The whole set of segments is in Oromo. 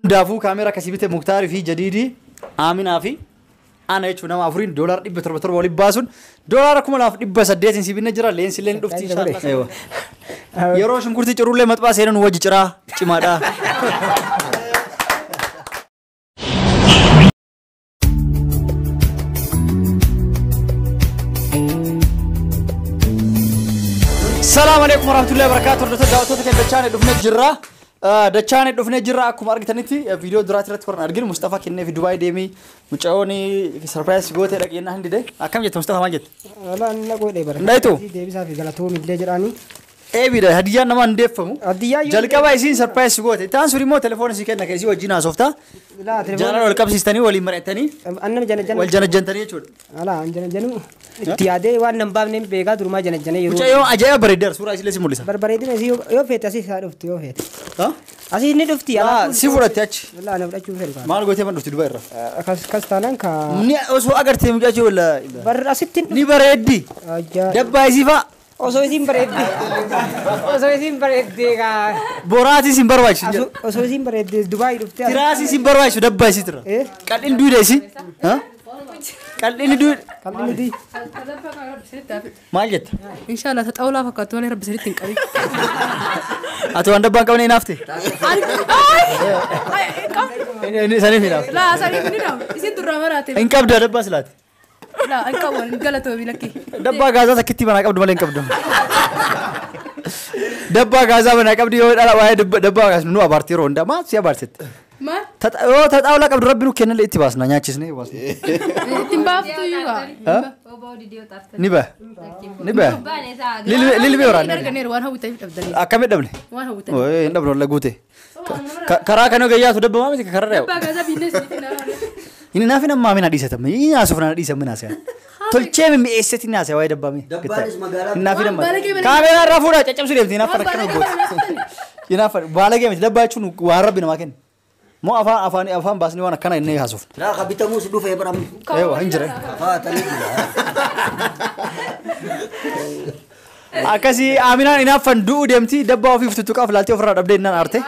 Hundaafuu kaameeraa akkasii bite Muktaarii fi Jadiidii Aaminaa fi ana jechuun nama afuriin $777 waliin baasuun $2,800 si binne jira. Leensillee ni dhufti inshallah. Yeroo shunkurtii cirullee maxxaa seenan wajji ciraa cimaadha. Salaamu alaikum warahmatullahi wabarakatuh. Hordoftoota daawwattoota keenya dachaane dhufnee jirra. Dachaane dhufnee jirra akkuma argitanitti viidiyoo duraati irratti kan arginu Mustafa kennee fi Dubaay deemii mucayoon sarpiraayis gootee dhaqeennaa hin dide. Akkam jette Mustafa maal jette? Walaan na godhe bara. Ndayitu? Deebisaa fi galatoomillee jedhaanii. Eebiidha hadiyyaan nama hin deeffamu. Hadiyyaan yoo- Jalqaba isiin sarpiraayis goote. Taan sun immoo telefoona sii kenna keessi wajjin haasofta. Laa telefoona. Jaalala wal qabsiistanii waliin mari'attanii Annam jana jana. wal janajjantanii jechuudha. Alaa an jana janu. Itti yaadee waan nan baafne beekaa durumaa jana jana yeroo. Mucayyoo ajaa'iba bareedaadha suuraa isiillee si mul'isa. Barbareedina isii yoo feete asii isaa dhufti yoo feete. Ha? Asii ni dhufti. Ah, si fudhatte achi. Walaa na fudhachuu fedhu kaana. Maal gootee man dhufti Dubaay irraa? Akkas kas taanaan ka. Ni osoo agartee mucayyoo wala. Bar asitti hin Ni bareeddi. Ajaa. Dabbaa isii fa'a. Osoo isiin bareedde. Osoo isiin bareedde kaa. Boraatii sin barbaachisu hin jedhu. Osoo isiin bareedde Dubaay dhuftee. Tiraasii sin barbaachisu dabbaa isii tira. Eh? Qal'in duuda isii. Ha? Qal'inni duuda. Qal'inni duuda. Maal jetta? Inshallah ta xawlaa fakkaattu malee rabbi sanitti hin qabin. Ati waan dabbaa hin qabne hinaafte? Inni saniif hinaafte. Laa saniif ni dhabu. Isin durraa maraate. Hin qabda dabbaa silaati. Laa hin qabu hin galatoomi lakki. Dabbaa gaazaa takkitti manaa qabdu malee hin qabdu. Dabbaa gaazaa manaa qabdi yoo dhala waa'ee dabbaa gaazaa nu abaarti yeroo hundaa maal si abaarsetti? Maal? Yoo taxaawlaa qabdu rabbi nu kennallee itti baasna nyaachisnee baasna. Ittiin baaftu iyyuu gaa. Ni ba'a. Ni ba'a. Lilmee Hin waraanne. arganeeru waan hawwitaniif dhabdanii. Akkamitti dhabne? Waan hawwitaniif. Ooyee hin dhabne walla guute. Karaa kana gayyaatu dabbamaa miti karaa yaa'u. Dabbaa gaazaa binnee sitti nama. Inni naaf hin ammaa mina dhiisatama. Inni naasuuf na dhiisa mina se'a. Tolchee mimmi'eessatti naasee waa'ee dabbaame. Dabbaanis magaalaa- Inni naaf hin ammaa. Waan baalagee malee- Kaameeraa irraa fuudhaa caccabsuu deemti. Inni Waan afaan akkana baalagee gooti. malee naaftani. Inni afaan baalagee miti dabbaa jechuun waan rabbi namaa kenna. Moo afaan afaan afaan baasnee waan akkana inni haasofna. Laa ka bitamuus dhufee baram. Eewa hin jira. Faatanii jira. Akkasii Aminaan hinaaffan du'uu deemti dabbaa ofiif tuttuqaaf laaltee ofirraa dhabdee innaan aarte.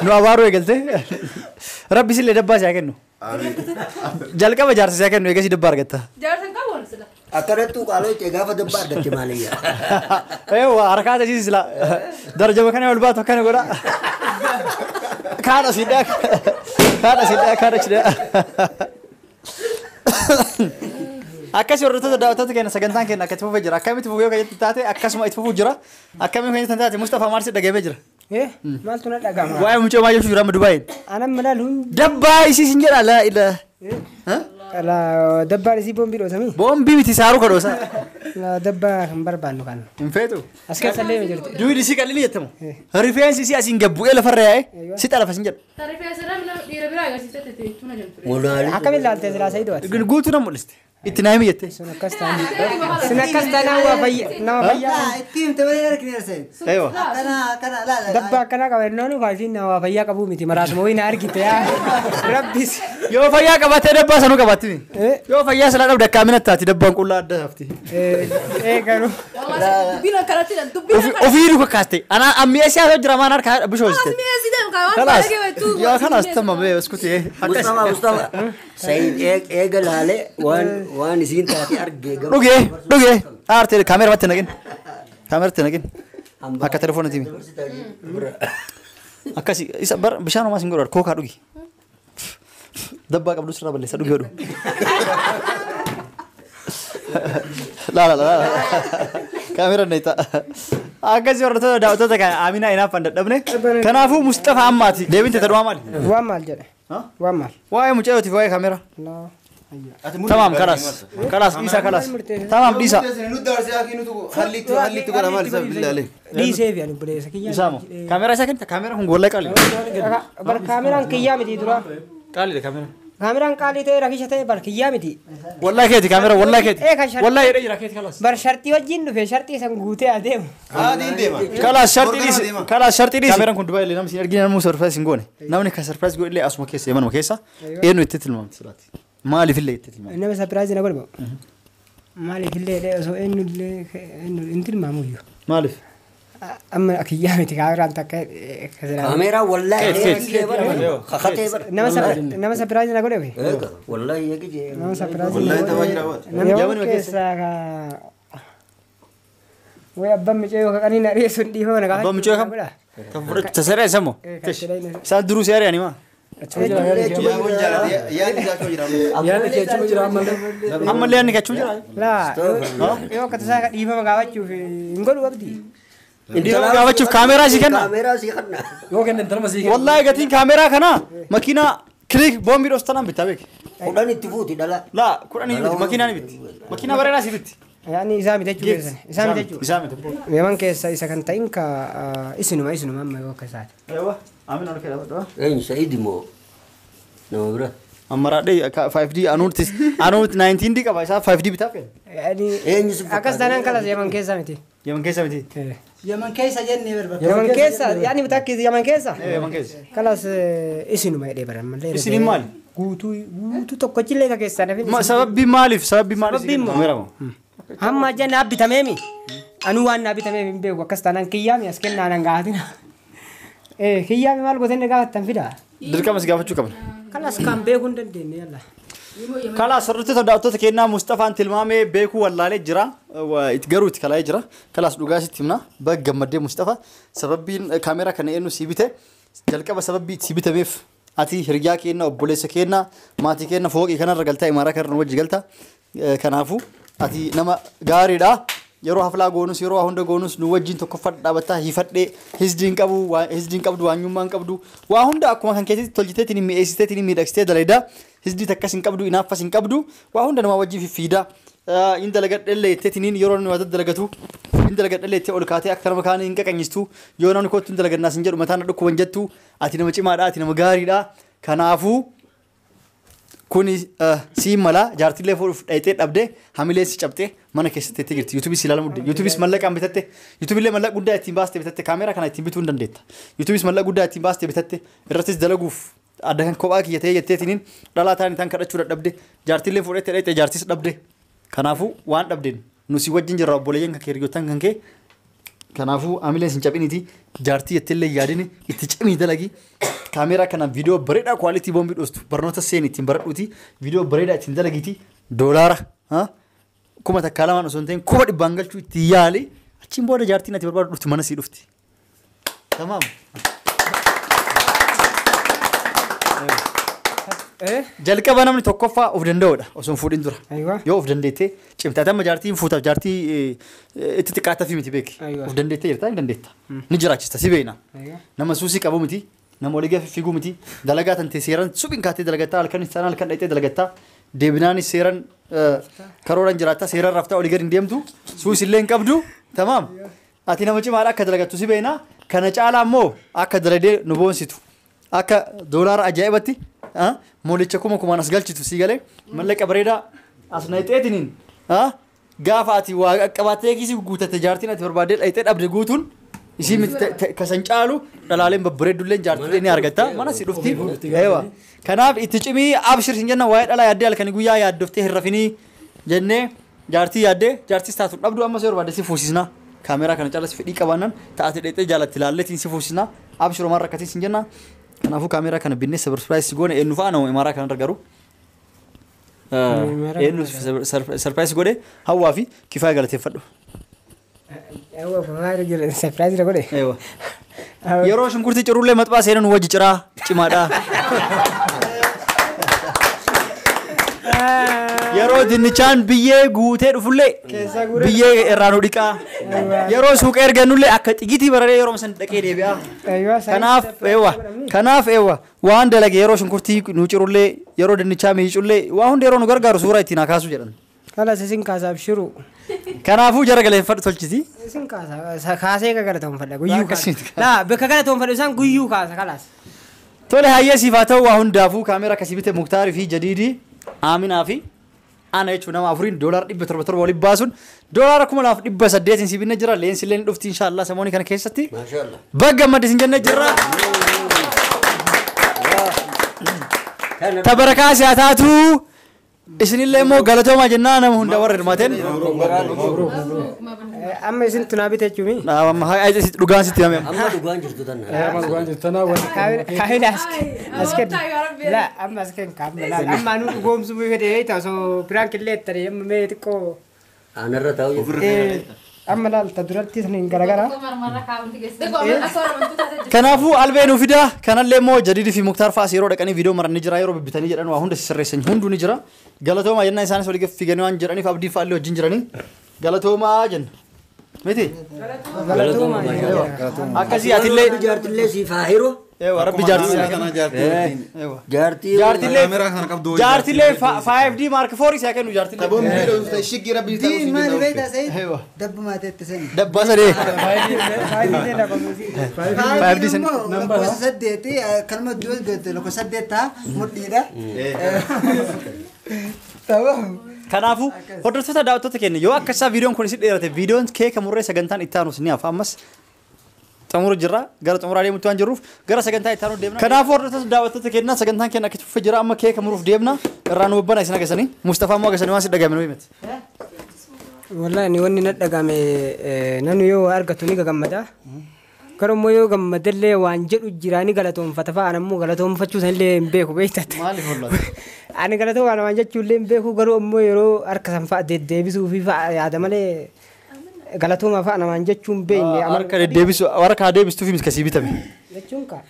Nu abaaruu eegalte. Rabbi sillee dabbaa si haa kennu. Jalqaba jaarsa si haa kennu eegasii dabbaa argatta. Jaarsa hin qabu sila. Akkanattuu qaaloo itti gaafa dabbaa argatte maaliyya. Eewa harkaata isiis sila. Darajama kana ol baatu akkana godha. Kaadha sidhaa. Kaadha sidhaa kaadha sidhaa. Akkasii hordoftoota daawwattoota keenya sagantaan keenya akka itti fufee jira. Akkamitti fufee yoo kan taate akkasuma itti fufuu jira. Akkamitti kan jettan taate Mustafaa maal si dhagahamee jira? Eh maaltu na dhagahama? Waa'ee mucaa maal jechuu jira amma Dubaayin? Anan malal hundi. Dabbaa isii sin jedha la ila. La dabbaan isii boombii dhoosami. Boombii miti saaruu kadhoosa. La dabbaa kan barbaannu kan. Hin feetu. As keessa illee jirti. Duwidi isii qal'inni jettamu. Rifeensi isii asiin gabbu'ee lafarra yaa'e si xalafa sin jedha. Rifeensa namni dhiira biraa agarsiistee teessuma na jedhu. Monaalis. Akkamiin laaltee silaa sayidoo ati? Guutuu na mul'iste. Itti naa himi jettee. Sun akkas ta'an. Sun akkas ta'an waa fayya nama fayyaa. Itti himte malee arginu arse. Eewa. Akkana akkana laala. Dabbaa akkanaa qaba jennaan faashiin nama waa fayyaa qabuu miti maraasuma wayii na argite yaa. Rabbis. Yoo fayyaa qabaattee dabbaa sanuu qabaatti. Eh. Yoo fayyaa silaa dhabde akka amina taati dabbaan qullaa adda hafti. Eh garuu. Dubbiin akkanatti dha dubbiin akkanatti. Ofii duuka kaaste. Ana ammi'eessi haasoo jira maan harkaa bishoosiste. Mi'eessite waan Kalaas. baalagee waytuu. Yaa kalaas tamam iskuti. Akkas. Mustafa Mustafa. Sayid eega laalee waan waan isiin taate argee gama. Dhugee dhugee. Aartee kaameera matti naqin. Kaameera itti naqin. Akka telefoona timi. Akkasi isa bar bishaan homaa sin godhu kookaa dhugi. Dabbaa qabdu sirraa balleessa dhugi godhu. Laa laa laa. Kaameera na ita. Akkasii hordoftoota daawwattoota kan Aminaa hinaaffan dadhabne. Kanaafuu Mustafa ammaati. Deebiin ta'e dhumaa maali? Waan maal jedhe? Waan maal? Waa'ee mucayyootiif waa'ee kaameera. Laa. Tamam kalas. Kalas dhiisa kalas. Tamam dhiisa. Nutti arsee akii nutu hallitti hallitti godha maal isa billaalee. Dhiisee fi ani obboleessa kiyya. Isaamo. Kaameeraa isaa kennita kaameeraan kun gollaa qaali. Bar kaameraan kiyyaa miti dura. Qaaliidha kaameeraan. Kaameraan qaalii ta'e rakisha ta'e bar kiyyaa miti. Wallaa keeti kaameeraa wallaa keeti. Eh, kan sharti- Wallaa jedhee jira keeti kalas. Bar shartii wajjin dhufe shartii san guutee adeemu. Haadhiin deema. Kalas shartii Morgana dhiisi. deema. Kalas shartii dhiisi. Kaameeraan kun Dubaay illee namni sin argine namni sarpiraayis hin goone. Namni kan sarpiraayis godhe illee asuma keessa manuma keessa eenyu itti tilmaamti silaati. Maaliif illee itti tilmaamti? Nama sarpiraayizii na godhe Maaliif illee osoo eenyu illee eenyu hin tilmaamu iyyuu. Maaliif? Amma kiyyaa miti kaameraan takka Kaameeraa wallaahi kakatee bara. Nama surprise na godhe. Wallaahi eegi. Nama surprise. Wallaahi taphaa jira baata. Nama keessaa ka way abbaan micee kan inni ari'e sun dhiifama na gaafachuu. Abbaan micee kam? Taseera isa moo? Isaan duruu si ari'ani maa? Yaadni isaa achuma jira. Yaadni kee achuma jira ammallee. Ammallee yaadni kee achuma jira. Laa yoo akka tasaa dhiifama gaafachuuf hin godhu abdii. Dhiifama gaafachuuf kaameeraa si kenna. Kaameeraa si kenna. Yoo kennan tarma si kenna. Wallaahi gatiin kaameeraa kanaa makiinaa kilik boombii dhoostanaan bittaa beeki. 10 itti fuuti dhala. Laa 10 bitti makiinaa ni bitti. Makiinaa bareedaa si bitti. Yaani isaa miti jechuu keessan. Isaa miti jechuu. Isaa miti. Yaman keessa isa kan ta'in ka isinuma amma yoo akka isaati. Ewa amin ol kee dhaabadhu. Eenyu Sa'iid moo nama bira. Amaraadhee 5D anuutis anuut 19D qaba isaa 5D bitaa fe'e. Eenyu si Akkas taanaan kalas Yaman keessa miti. Yaman keessa miti. Yaman keessa jennee barbaada. Yaman keessa yaani takki Yaman keessa. Yaman keessa. Kalas isinuma jedhee baran mallee. Isiniin maali? Guutuu tokkochillee ka keessaa nafin. Sababbi maaliif sababbi maaliif? Sababbi hamma ajja naa bitameemi. Anuu waan naa bitameef hin beeku akkas taanaan kiyyaami as kennaa nan gaafatina. Kiyyaami maal gootee gaafattan fidaa? Dirqama si gaafachuu qabna. Kalas kan beekuu hin dandeenye yalla. Kalas hordoftoota daawwattoota kennaa Mustafaan tilmaamee beekuu wallaalee jira. Garuu itti kalaa'ee jira. Kalas dhugaa sitti himna. Baga gammaddee Mustafa. Sababbiin kaameeraa kana eenyu si bite jalqaba sababbii si bitameef ati hiriyaa kenna obboleessa kenna maatii kenna fooqii kanarra galtaa imaaraa kanarra wajji galta. Kanaafuu ati nama gaariidha. Yeroo haflaa goonus yeroo hunda goonus nu wajjin tokkoffaa dhaabbataa hifadhee hizdiin qabu hizdiin qabdu waanyummaa hin qabdu waa hunda akkuma kan keessatti tolchiteetiin mi'eessiteetiin miidhagsitee dalagaa hizdii takkas hin qabdu inaaffas hin qabdu waa hunda nama wajjin fiffiida hin dalagadhellee jetteetiin yeroo namni waa dalagatu hin dalagadhellee jettee ol kaatee akka nama kaanii hin qaqanyistu yoo namni kootu hin dalagannaas hin jedhu mataan dhukkuban jettu ati nama cimaadha ati nama gaariidha kanaafuu kuni siin mala jaartillee fuudhuuf dhayitee dhabdee hamilee si cabxee mana keessatti teettee jirti. Yuutuubis ilaalamuu dide. Yuutuubis mallaqaan bitatte. Yuutuubillee mallaqa guddaa ittiin baastee bitatte. Kaameeraa kana ittiin bituu hin dandeetta. Yuutuubis mallaqa guddaa ittiin baastee bitatte. Irrattis dalaguuf adda kan kophaa kiyya ta'ee jetteetiniin dhalaa ta'anii tan kadhachuu dadhabde. Jaartillee fuudhettee dhayitee jaartis dhabde. Kanaafuu waan dhabdeen nusi wajjin jirra obboleeyyan kan kee hiriyoottan kan kee. Kanaafuu hamileen sin caphiniiti jaartii jetteellee yaadini itti cimii dalagi. Kaameeraa kana viidiyoo bareedaa kwaalitii boombii dhoostu barnoota seen ittiin baradhuuti viidiyoo bareedaa ittiin dalagiiti doolaara 1002 osoo hin ta'in 100,000 galchuu itti yaali achiin booda jaartiin ati barbaadu dhufti mana sii dhufti. Tamaam. Jalqaba namni tokkoffaa of danda'uudha osoo hin fuudhin dura. Yoo of dandeettee cimtaate amma jaartiin fuutaaf jaartii itti xiqqaataaf miti beeki. Of dandeettee jirta hin dandeetta. Ni jiraachista si beekna. Nama suusii qabu miti. Nama walii gaafa fiiguu miti. Dalagaa tantee seeraan suphiin kaatee dalagattaa halkan isaan halkan dhayitee dalagattaa deebinaanis seeraan karooraan jiraattaa seeraan raftaa olii gadi hin deemtu suusillee hin qabdu tamaam. Ati nama cimaadha akka dalagattu si beekna. Kana caalaa immoo akka dalagdee nu boonsitu akka doolaara ajaa'ibatti moolicha 10,000 as galchitu si galee mallaqa bareedaa as nayixeetiniin gaafa ati waa qaqqabattee kiisii guutatte jaartiin ati barbaaddee dhayitee dhabde guutuun isii miti kasan caalu dhalaaleen babbareeddulleen jaartilee ni argatta mana si dhufti. Eewa kanaaf itti cimii abshir sin jenna waa'ee dhalaa yaaddee halkanii guyyaa yaaddoftee hin rafinii jennee jaartii yaaddee jaartis taatu dhabdu amma si barbaadde si fuusisna. Kaameeraa kana caalas fedhii qabaannan taate dheexee jaalatti ilaalleetiin si fuusisna abshir homaan rakkatiin sin jenna. Kanaafuu kaameeraa kana binnee sarpiraayis goone eenyu fa'a nama imaaraa kanarra garuu eenyu sarpiraayis godhe hawwaa fi kifaaya galateeffadhu. Sarpiraayis godhe. Yeroo shunkurtii cirullee maxxaa seenan wajji ciraa cimaadha. Yeroo dinnichaan biyyee guutee dhufullee biyyee irraa nu dhiqaa. Yeroo suuqa ergannullee akka xigitii bararee yeroo san dhaqee deebi'a. Kanaaf eewwa waan dalage yeroo shunkurtii nu cirullee yeroo dinnichaa miicullee waa hunda yeroo nu gargaaru suuraa ittiin haa kaasu jedhan. Kalas isin kaasaaf shiru. Kanaafuu jara galeeffadhu tolchiti. Isin kaasa kaasee ka galatoonfadha guyyuu kaasa. Laa bakka galatoonfadhu isaan guyyuu kaasa kalaas. Tole hayyee siif haa ta'u waa hundaafuu kaameeraa akkasii bite Muktaarii fi Jadiidii Aaminaa fi ana jechuun nama afuriin doolaara 777 waliin baasuun doolaara 2800 si binne jira. Leensillee ni dhufti inshaallah samoonii kana keessatti. Maashaallah. Baga gammadde sin jennee jirra. Tabarakaa si haa taatu. Isinillee immoo galatoomaa jennaa nama hunda warra hirmaateen. Amma isin tunaa bite jechuumi. Amma dhugaan sitti himame. Amma dhugaan jirtu tana. Amma dhugaan jirtu tana wanti. Kaayila as kennu. La amma as kennu kaamna laal. Amma nu dhugoomsuu fedhe ta'u osoo piraank illee ta'e amma mee xiqqoo. Aanarra taa'u jechuudha. Amma laal ta duratti saniin garagara. Kanaafuu albee nu fidaa kanallee immoo Jadiidii fi Muktaar fa'aas yeroo dhaqanii viidiyoo maran ni jira yeroo bibbitanii jedhan waa hunda sirreessan hunduu ni jira. Galatoomaa jennaan isaanis walii fiiganii waan jedhaniif abdii fa'aallee wajjin jiranii. Galatoomaa jenna. Miti? Galatoomaa. Akkasii atillee. Jaartillee siif haa hiruu. Ewa rabbi jaartii. Jaartii. Jaartillee. Jaartillee 5D Mark 4 isaa kennu jaartillee. Taboon miidhagsu shiggi rabbi Diin maali beektaa Sa'iid? Dabbumaa teetti sani. Dabbaa sadee. 5D immoo lakkoofsa saddeeti kanuma du'a lakkoofsa saddeet ta'a mudhiidha. Kanaafuu hordoftoota daawwattoota keenya yoo akka isaa viidiyoon kun isin dheerate viidiyoon keeka murree sagantaan itti aanus ni hafa ammas xumura jirra gara xumuraa deemutti waan jirruuf gara sagantaa itti aanu deemna. Kanaafuu hordoftoota daawwattoota keenya sagantaan keenya akka itti jira amma keeka muruuf deemna irraa nu babbana isin agarsiisanii Mustafaa immoo agarsiisanii waan si dhagahame nu himate. Wallahi ni wanni na dhagahame namni yoo argatu ni gammada. Garuu immoo yoo gammadallee waan jedhu jira ni galatoonfata fa'a ammoo galatoonfachuu sanillee hin beeku beektatte. Maaliif wallahi? Ani galatoo waan jechuullee hin beeku garuu ammoo yeroo harka san fa'a deddeebisuu fi fa'a yaada malee galatooma fa'a namaan jechuun beekne. Harka deddeebisu harka deebistuu fi miskasii bitame. Jechuun kaa.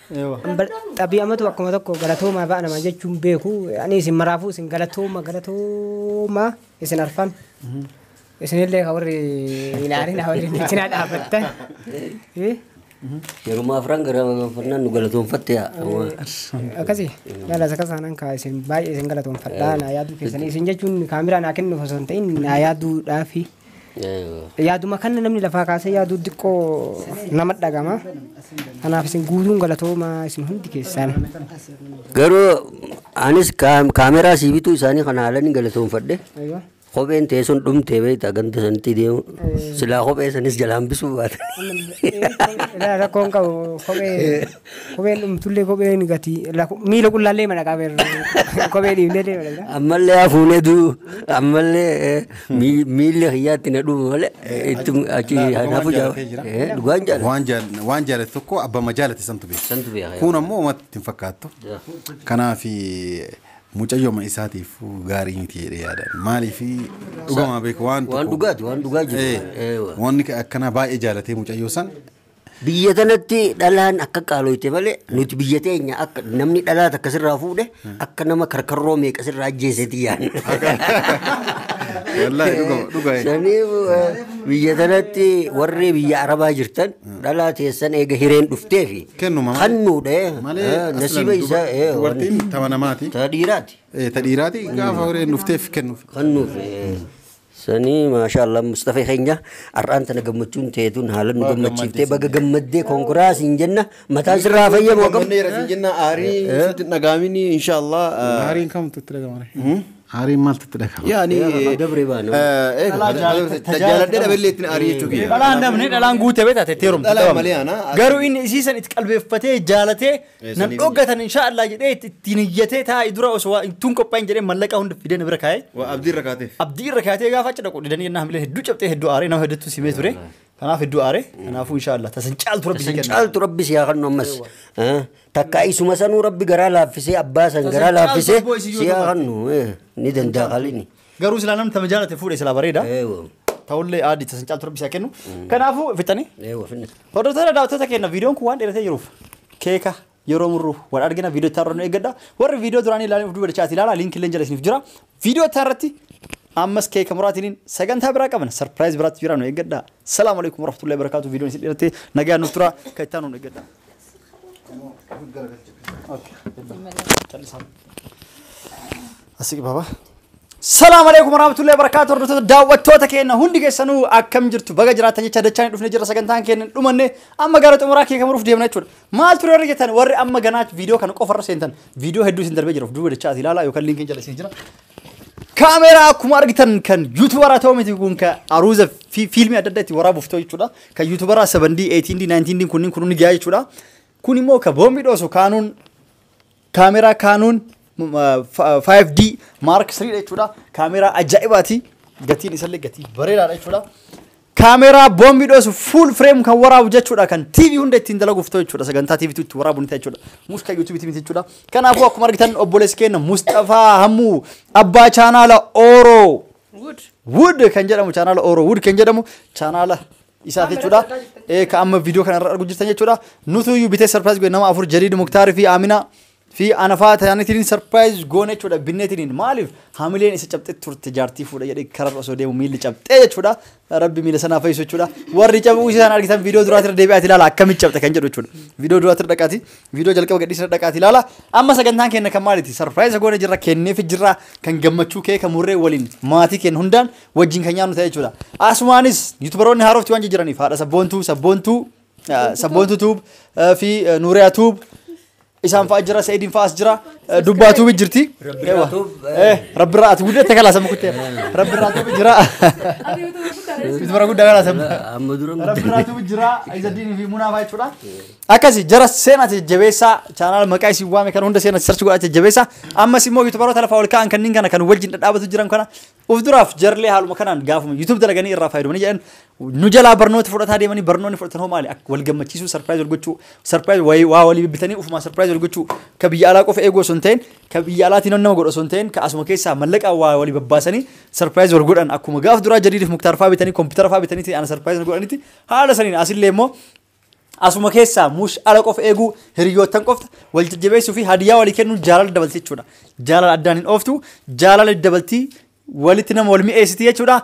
Xabi'amatu akkuma tokko galatooma fa'a namaan jechuun beeku ani isin maraafuu isin galatooma galatooma isin arfan. Isinillee ka warri ilaalin warri cinaa dhaabbattan. Yeruma afran gara gaanfannaan nu galatoonfatte yaa. Akkasii laalas akkas aanan kaa isin baay'ee isin galatoonfadhaa naa yaaduu keessanii isin jechuun kaameraa naa kennuuf osoo hin ta'in naa yaaduudhaafi. Yaaduma kana namni lafaa kaasee yaaduu xiqqoo nama dhagama. Kanaaf isin guutuun galatooma isin hundi keessan. Garuu anis kaameraa sii bituu isaanii kana haalan hin galatoonfadhe. Kopheen teessoon dhumtee beektaa ganda sanitti deemu silaa kophee sanis jalaan bisuu baate. Rakkoon qabu kopheen dhumtullee kopheen gatii miila qullaallee mana qabeerra kophee dhiibnee deema. Ammallee hafuunee duu ammallee miilli hiyyaatti na dhufu malee itti achi hafu dhugaan jaalladha. Waan jaalate tokko abbama jaalate santu beeka. Santu beeka. Kun ammoo uummata ittiin fakkaattu. Kanaaf mucayyooma isaatiif gaarii miti jedhee yaada. Maaliif dhugamaa beeku waan tokko. Waan dhugaati waan dhugaa jiru. Wanni akkanaa baay'ee jaalatee mucayyoo san. Biyya tanatti dhalaan akka qaaloyte malee nuti biyya teenya akka namni dhalaa takka sirraa fuudhe akka nama karkarroo meeqa sirraa ajjeeseeti yaadna. Wallaahi dhuga. Saniif biyya tanatti warri biyya Arabaa jirtan dhalaa teessan eega hireen dhufteefi. Kennuma Kannuudha nasiiba isaa. Dubartiin tama namaati. Ta dhiiraati. Ta dhiiraati gaafa hireen dhufteef kennuuf. Kennuuf. Sanii maashaallah Mustafaa keenya har'aan tana gammachuun teetuun haala nu gammachiiftee baga gammaddee konkuraas hin jenna mataan sirraa fayyamu akkam. Gammadneera siin jenna aarii sitti dhagaamini inshaallah. Aariin kamtu itti dhagama? Aariin maaltu itti dhagama? Yaani dabree baana. Jaaladhee dhaballee ittiin aarii jechuu kiyya. Dhalaan dabne dhalaan guutee beektaa teettee heerumte. Dhalaan malee ana. Garuu inni isiisan itti qalbeeffatee jaalatee nan dhoggatan inshaallah jedhee ittiin iyyatee taa'ee dura osoo tun qophaa'in jedhee mallaqa hunda fidee na bira kaa'ee. Abdii irra kaateef. Abdii irra kaatee gaafa achi dhaqu didanii jennaan hamilee hedduu cabxee hedduu aaree nama hedduutu simee ture. Kanaaf hedduu aaree kanaafuu inshaallah tasan caaltu rabbi si kenna. Caaltu rabbi si haa kennu ammas. Takka isuma sanuu rabbi garaa laaffisee abbaa san garaa laaffisee si haa kennu ni danda'a qalini. Garuu silaa namni tama jaalate fuudhe silaa bareeda. Ta'ullee aadii tasan caaltu rabbi si haa kennu. Kanaafuu fixanii. Hordoftoota daawwattoota keenya viidiyoon kun waan dheeratee jiruuf keeka yeroo murru wal argina viidiyoo itti nu eeggadha. Warri viidiyoo duraanii ilaaluuf duuba dachaati ilaala liinkii illee jala isiniif jira. Viidiyoo itti irratti ammas keeka muraatiniin sagantaa biraa qabna sarpiraayiz biraatti jira nu eeggadha. Salaamu alaikum warahmatullahi wabarakatuh viidiyoon isin dheeratee nagaan nuuf tura kan itti aanu nu eeggadha. Asii baba. Salaamu alaikum warahmatullahi wabarakatuh hordoftoota daawwattoota keenya hundi keessanuu akkam jirtu baga jiraattan jecha dachaan dhufnee jira sagantaan keenya dhumanne amma gara xumuraa keeka muruuf deemna jechuudha. Maal ture warri jettan warri amma ganaa viidiyoo kana qofarra seentan viidiyoo hedduu isin darbee jira of duuba dachaa ilaalaa yookaan liinkiin jala isin jira. Kaameraa akkuma argitan kan yuutubaraa ta'uu miti kun kan aruuza fiilmii adda addaa itti waraabuuf ta'u jechuudha. Kan yuutubaraa 7D, 18D, 19D kunniin kun ni gahaa jechuudha. Kun immoo kan boombii dhoosu kaanuun kaameraa kaanuun 5D Mark 3 jechuudha. Kaameraa ajaa'ibaati. Gatiin isallee gatii bareedaadha jechuudha. Kaameraa boombii dhoosu full frame kan waraabu jechuudha. Kan TV hunda ittiin dalaguuf ta'u jechuudha. Sagantaa TV itti waraabu ni ta'a jechuudha. Muuziqaa YouTube miti jechuudha. Kanaafuu akkuma argitan obboleessi keenya Mustafaa Hammuu abbaa chaanaala Oro Wood kan jedhamu chaanaala Oro Wood kan jedhamu chaanaala isaati jechuudha. Ka amma viidiyoo kanarra argu jirtan jechuudha. Nutu iyyuu bitee surprise godhe nama afur Jadiid Muktaarii fi Amina fi Anafaa ta'aniitiin surprise goone jechuudha. Binneetiin maaliif haamileen isa cabxee turte jaartii fuudha jedhee kararra osoo deemu miilli cabxee jechuudha. Rabbi miila sanaa fayyisu jechuudha. Warri cabuu isaan argitan viidiyoo duraatirra deebi'aati ilaala akkamitti cabxe kan jedhu jechuudha. Viidiyoo duraatirra dhaqaati. Viidiyoo jalqaba gadhiisirra dhaqaati ilaala. Amma sagantaan keenya kan maaliiti? Surprise goone jirra kenneef jirra kan gammachuu kee kan murree waliin maatii keenya hundaan wajjin kan nyaannu ta'e jechuudha. Asumaanis yuutubaroonni haarofti waan jijjiiraniif haadha sabboontuu sabboontuu sabboontuu tuub fi Nuuriyaa tuub isaan fa'a jira Sa'idiin fa'as jira dubbaa tuubi jirti. Rabbirraa ati guddatte kalaa sama kuttee Rabbirraa tuubi jira. Yutubara guddaa kalaa sama. Amma dura Rabbirraa tuubi jira Izadiin fi Munaa fa'a jechuudha. Akkasi jara seenati jabeessaa chaanaala maqaa isin waame kan hunda seenati sarchi godhaa jabeessaa. Ammas immoo yuutubaroota lafaa ol ka'an kanneen kana kan wajjin dhadhaabatu jiran kana uf duraaf jarlee haaluma kanaan gaafuma YouTube dalaganii irraa fayyadamanii jedhan nu jalaa barnoota fudhataa deemanii barnoonni fudhatan hoo maali akka wal gammachiisuu surprise wal gochuu surprise waa walii bibbitanii ufumaa surprise wal gochuu ka biyya alaa qofa eeguu osoo hin ta'in ka biyya alaatiin nama godhu osoo hin ta'in ka asuma keessaa mallaqa waa walii babbaasanii surprise wal godhan akkuma gaaf duraa Jadiidif Muktaar fa'aa bitanii kompiitara fa'aa bitanii ana surprise wal godhanitti haala saniin asillee immoo asuma keessaa mush ala qofa eeguu hiriyoottan qofta wal jajjabeessuu fi hadiyyaa walii kennuun jaalala dabalti jechuudha. Jaalala addaan hin ooftu jaalala dabaltii walitti nama wal mi'eessiti jechuudha.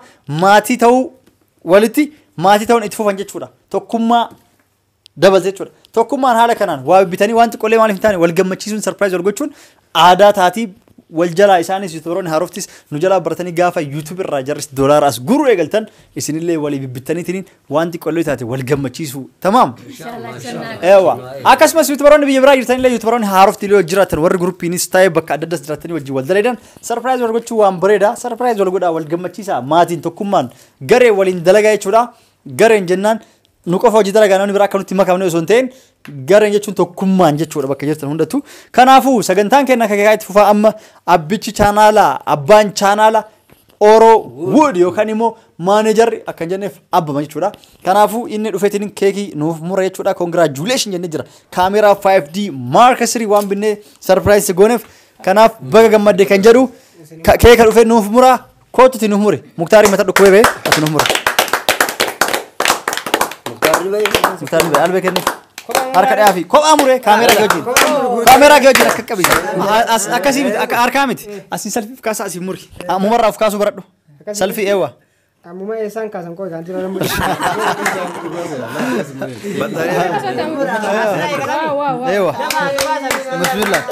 Maatii ta'uu walitti maatii ta'uun itti fufan jechuudha. Tokkummaa dabalte jechuudha. Tokkummaan haala kanaan waa bitanii waan xiqqoolee maaliif hin taane wal gammachiisuun surprise wal gochuun aadaa taatii wal jalaa isaanis yuutubaroonni haaroftis nu jalaa baratanii gaafa YouTube irraa jarris doolaara as guruu eegaltan isinillee walii bibbitaniitiin waan xiqqoolee taate wal gammachiisuu tamaam. Ewa akkasumas yuutubaroonni biyya biraa jirtanillee yuutubaroonni haarofti illee jiraatan warri guruppiinis ta'e bakka adda addaas jiraatanii wajjin wal dalagan surprise wal gochuu waan bareeda surprise wal godhaa wal gammachiisaa maatiin tokkummaan garee waliin dalagaa jechuudha. Gareen jennaan nu qofa hojii dalagaa namni biraa akka nutti makamne osoo hin ta'in gareen jechuun tokkummaan jechuudha bakka jirtan hundattuu. Kanaafuu sagantaan keenya akka itti fufaa amma abbichi chaanaala abbaan chaanaala Oro Wood yookaan immoo maanejarri akka hin jenneef abbama jechuudha. Kanaafuu inni dhufeetiin keekii nuuf mura jechuudha. Congratulation jennee jira. Kaameraa 5D Mark 3 waan binnee surprise gooneef kanaaf baga gammadde kan jedhu keeka dhufee nuuf mura kootuti nuuf muri. Muktaarii mata dhukkubee bee ati nuuf mura. Muktaarni bee albee kenniif. Harka dhiyaa fi kophaa muree kaameraa kee wajjin. Kaameraa kee wajjin akka qabi. Akkasii miti akka harkaa miti. Asiin salfiif kaasaa asiin muri. Ammumarraa of kaasuu baradhu. Salfii eewwa. Ammuma eessaan kaasan koo kan jiran mul'isa. Eewwa. Bismillah.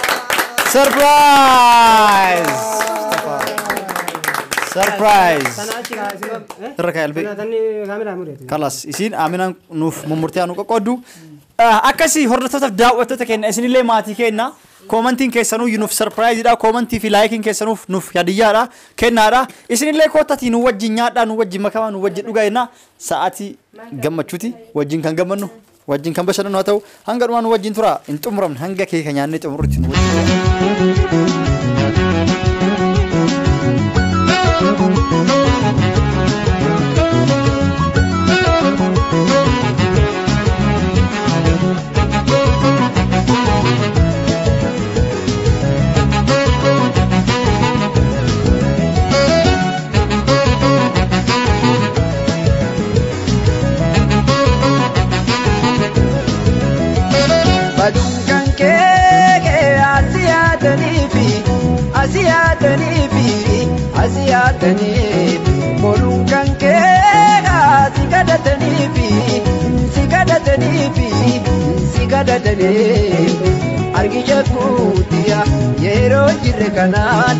Surprise! Surprise! Irra kaa'e albee. Kalas isiin Aminaan nuuf mummurtee nu qoqqooddu. Akkasii hordoftootaaf daawwattoota keenya isinillee maatii keenya koomantiin keessanuu nuuf sarpiraayiziidha. Koomantii fi laayikiin keessanuuf nuuf hadiyyaadha kennaadha. Isinillee koottatii nu wajjin nyaadhaa nu wajjin makamaa nu wajjin dhugaa jenna. Sa'aatii gammachuuti wajjin kan gammannu wajjin kan bashannannu haa ta'u hanga dhumaa nu wajjin tura hin xumuramne hanga keeka nyaannee xumurrutti nu wajjin. Badunkan kee asiyaataniifi asiyaataniifi asiyaataniif bolunkan kee si kadhataniifi si kadhataniifi si kadhataniif argija kuutiya yeroo jirre kanaan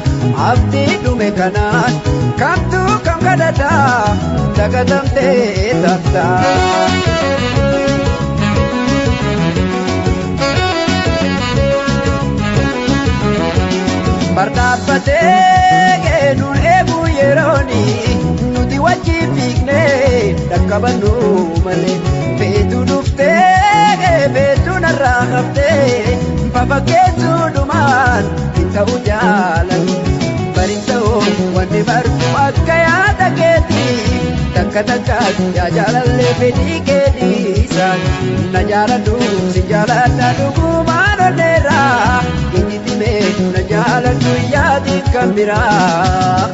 abdii dhume kanaan kamtu kam kadhata dagatamtee taftaa. Bardaabbatee geenuun eeguu yerooni nuti wajjin fiignee dhaqqabannu malee feetuu dhuftee feetuu narraa haftee fafakkeessuu dhumaan hin ta'u jaa. Takka takka yaa jaalallee fedhii keetiisa na jaaladhu si jaaladha dhugumaan onneerraa ijjitime na jaaladhu yaadi kan biraa.